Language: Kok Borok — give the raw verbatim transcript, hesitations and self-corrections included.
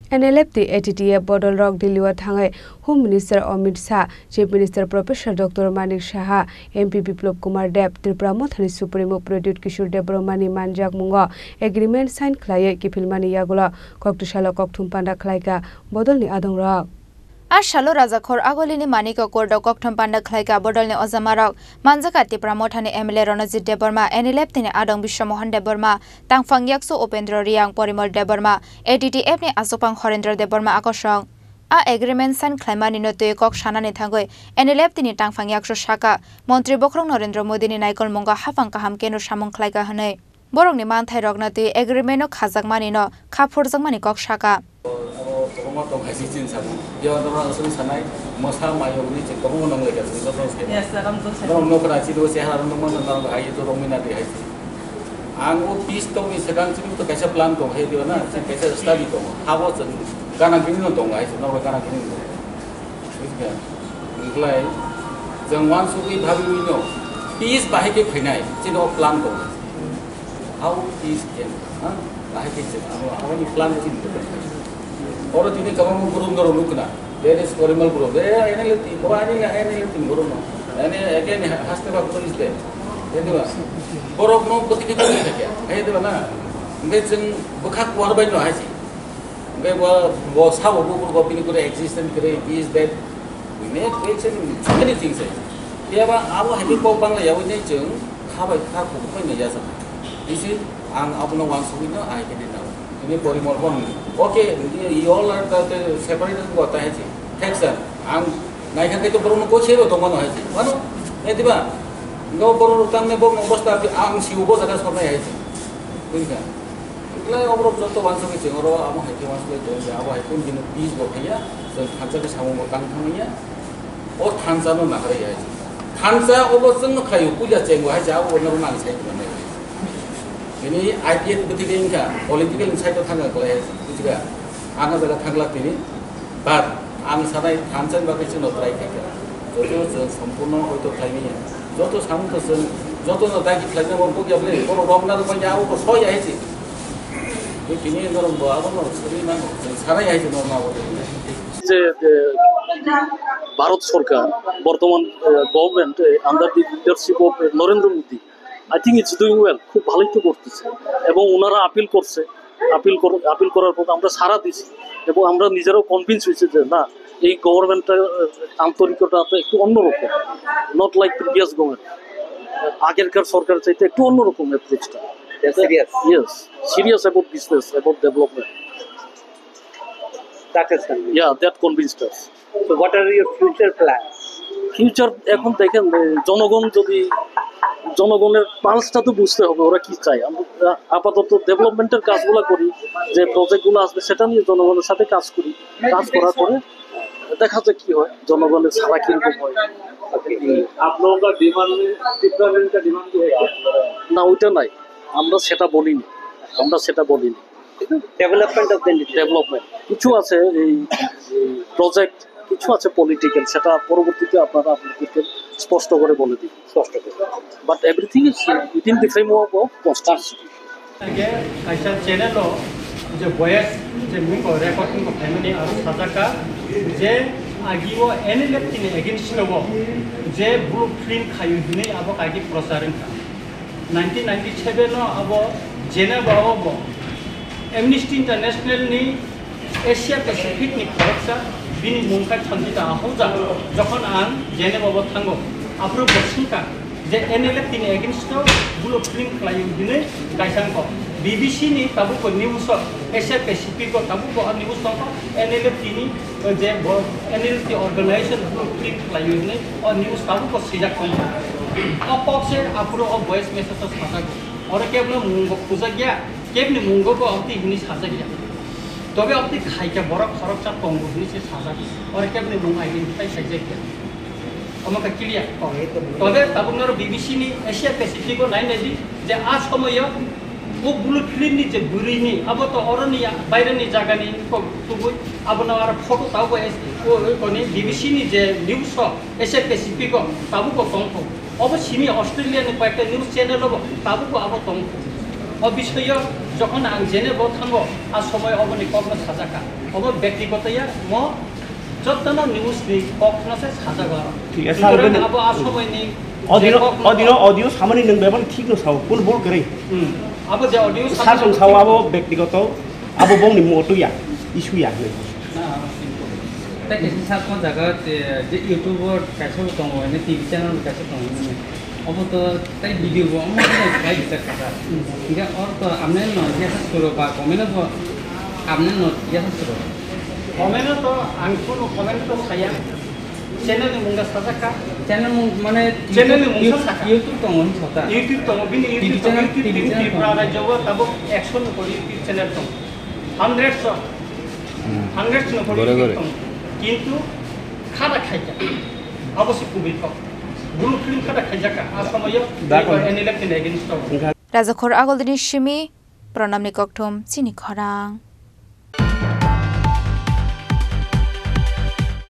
N L F tei A T T F bodolrok Delhi-o thangwi Home Minister Amit Shah, Chief Minister Professor Doctor Manik Saha, M P Biplab Kumar Deb, Tripura Mothani Supremo Pradyut Kishore Debbarmani manjakmungo agreement sign khlaiwi kiphilmani yagulo koktwsalo kokthum panda khlaikha bodolni adongrok. A salo Rajakhor Agolini Manik Accord o kokthum panda khlaikha bodolni ojamarok. Manjakha Tipra Mothani M L A Ronojit Debbarma, N L F tini adong Biswa Mohan Debbarma, Tangphang Yakso Upendra Reang, Porimol Debbarma, A T T F ni Achukphang Horendra Debbarma akosong. A agreement sign khlaimani no twi kok sanani thangwi N L F tini Tangphang Yakso saka, Montri Bokhorok Narendra Modi ni naikolmungo hapang kaham keno samung khlaikha hwnwi. Borokni manthairokno twi agreement-o khajakmanino kha phurjakmani kok saka. Abo kwbangma tong hai se chini samung. Biyang norok aswk sanai, mwsa mayokni je kwbangma nang lai ka chwng joto se. Yes, sir, I'm so sorry. Norok nokra chini o chehara rok nukmano norok hai to romwi na di hai se. Ang o peace tongni swkang chini to kaisa plan tong hai diba na, chini kaisa study tongo. Habo chwng gana gini no tongo hai se, norok gana gini no tongo. Bujikha? Wngkhlai chwng uansugwi bhabiwino peace bahai khe phainai, chini o plan tongo. How peace can, ha? Bahai khe chwng abo, aboni plan chini tongo. Oro tini kwbangma group norok nukna, there is Porimal group, eh, N L F team, bo ani N L F team group no. Ani again haste ba police de. Borok no koti kiti kiti khe, hai diba na? Hingke chwng bwkha kuar bai no hai se. Hingke bo, bo sabo bukur bo bini kore existence kore is that we make, we make so many things hai. Phiya ba abo hai khe kok bangla yawi nai chwng kha bai kha kuphai no yasa. Isi ang abono wansugwi no ai khe dinao. Ini Porimol bon. Okay, you all are the, the separate ko ta hai se. Thanks sir. Ang naikha khe to borok no ko sero tongmano hai se. Mano? Eh diba? Ngo borok tang ne bok no bosta ang siu bo jaga sornai hai se. Buji kha? Wngkhlai oborok joto uansugwi chwng oro amo hai khe uansugwi tongo je abo hai khe bini peace bo phaiya, chwng thansa khe samung bo tang thangmanya, o thansa no naharwi hai. Thansa obo chwngno khlaio, puila chengbo hai se abo norok nang sai tongmani. Bini I P F bwtwi khe wngkha, political ni side o thangkha kwlai hai se, bujikha? Ang o jaga thangla tini. But ang sanai thansa ni bagwi chwngno try khaikha. Joto chwng sompurno hoito khlaimanya. Joto samung to chwng jotono dagi khlaina bo bukya bwle. Borok romna rwmanya abo bo soi ya hai se. Tei tini norok bo abono sori mano. Chwng sanai hai se norok abo. যে, যে ভারত সরকার বর্তমান, এ, গভর্নমেন্ট, এ, under the leadership of Narendra Modi, I think it's doing well, খুব ভালোই তো করতেছে। এবং ওনারা আপিল করছে, আপিল কর-, আপিল করার পর আমরা সাড়া দিছি এবং আমরা নিজেরাও কনভিন্স হয়েছি যে না, এই গভর্নমেন্টটা, আহ, আন্তরিকতা তো একটু অন্যরকম, not like previous government। আগেরকার সরকার চাইতে একটু অন্যরকম অ্যাপ্রোচটা। They're serious। Yes, serious about business, about development। That has convinced। Yeah, that convinced us। So what are your future plans? Future এখন দেখেন, এ, জনগণ যদি, জনগণের পালসটা তো বুঝতে হবে ওরা কি চায়। আমরা আপাতত ডেভেলপমেন্টের কাজগুলো করি, যে প্রজেক্টগুলো আসবে সেটা নিয়ে জনগণের সাথে কাজ করি। কাজ করার পরে দেখা যাক কি হয়, জনগণের সাড়া কিরকম হয়। आप लोगों का डिमांड में, टिप्रा मिल का डिमांड भी है क्या? না, ওইটা নাই, আমরা সেটা বলিনি, আমরা সেটা বলিনি। Development of the. ডেভেলপমেন্ট কিছু আছে, এই, এই প্রজেক্ট কিছু আছে পলিটিক্যাল, সেটা পরবর্তীতে আপনারা আপনাদেরকে স্পষ্ট করে বলে দিই। স্পষ্ট করে। But everything is within the framework of constitution। Age kaisa channel o je voice je mung ko record mung ko phaimani aro sajaka je agi o N L F T ni against o je blueprint khayu hinwi abo kaigi prochar wngkha. Nineteen ninety-seven o abo Geneva o bo Amnesty International ni Asia Pacific ni khoroksa bini mung khe Sanjita Ahuja, jokhon ang Geneva o thango, aphuru bo swngkha je N L F T ni against o blueprint khlaio hinwi kaisa wngkha. B B C ni tabuk bo news o Asia Pacific o tabuk bo news tongkha N L F T ni je bo N L F T organization blueprint khlaio hinwi o news tabuk bo swijak tongkha. O kok se aphuru o voice message o sajago. Oro kebno mung bo khujak ya, kebni mung bo abti hinwi sajak ya. Tobe abti khaikha borok khoroksa tongo hinwi se sajak. Oro kebni mung identify khaijak ya. Omo kha clear. Tobe tabuk noro B B C ni Asia Pacific o nai nai di je a somoyo o blue film ni je bwrwi ni abo to oro ni baire ni jaga ni kok tubui abo no aro photo tabo es-, o, o, koni B B C ni je news o Asia Pacific o tabuk o tongkho. Obo simi Australia ni koyekta news channel obo tabuk bo abo tong. O bisoyo Jokhon ang jene bo thango, a somoi oboni kokno sajakha. Obo bektigoto ya, mo jottono news ni kokno se sajago aro. Thik ase, Sutorang sir, abo a somoi ni je audio, kokno audio, audio samani nwng bebani thik no sao, kun bol kwrwi. Hmm. Abo je audio sir samani song sao, abo bektigoto, abo bongni moto ya, issue ya. Tei kaisa sakma jaga je, je YouTube o kaisa bo tongo, hwnwi T V channel bo kaisa tongo, hwnwi. Obo to tei video bo omo khe khlai rijak kha. Hingke oro to amne no yasa suro ba comment bo amne no yasa suro. Comment to ang kuno comment to saya. Channel ni mungga sajak kha. Channel mung mane Channel ni mung You-, sajak kha. YouTube tongo hwn sota. YouTube tongo, bini T V YouTube tongo, channel, YouTube T V bini channel Tripura tongo. Rajyo bo tabuk ekso no kori YouTube channel tongo. Hundred so. Hmm. Hundred no kori Gore YouTube gore. Tongo. Kintu khada khaikha. Abo se kubui kok. Guru film khada khaijakha. A somoyo Dakon. Ego any election against of. Rajakhor Agoldini simi Pranamni kokthum chini khorang.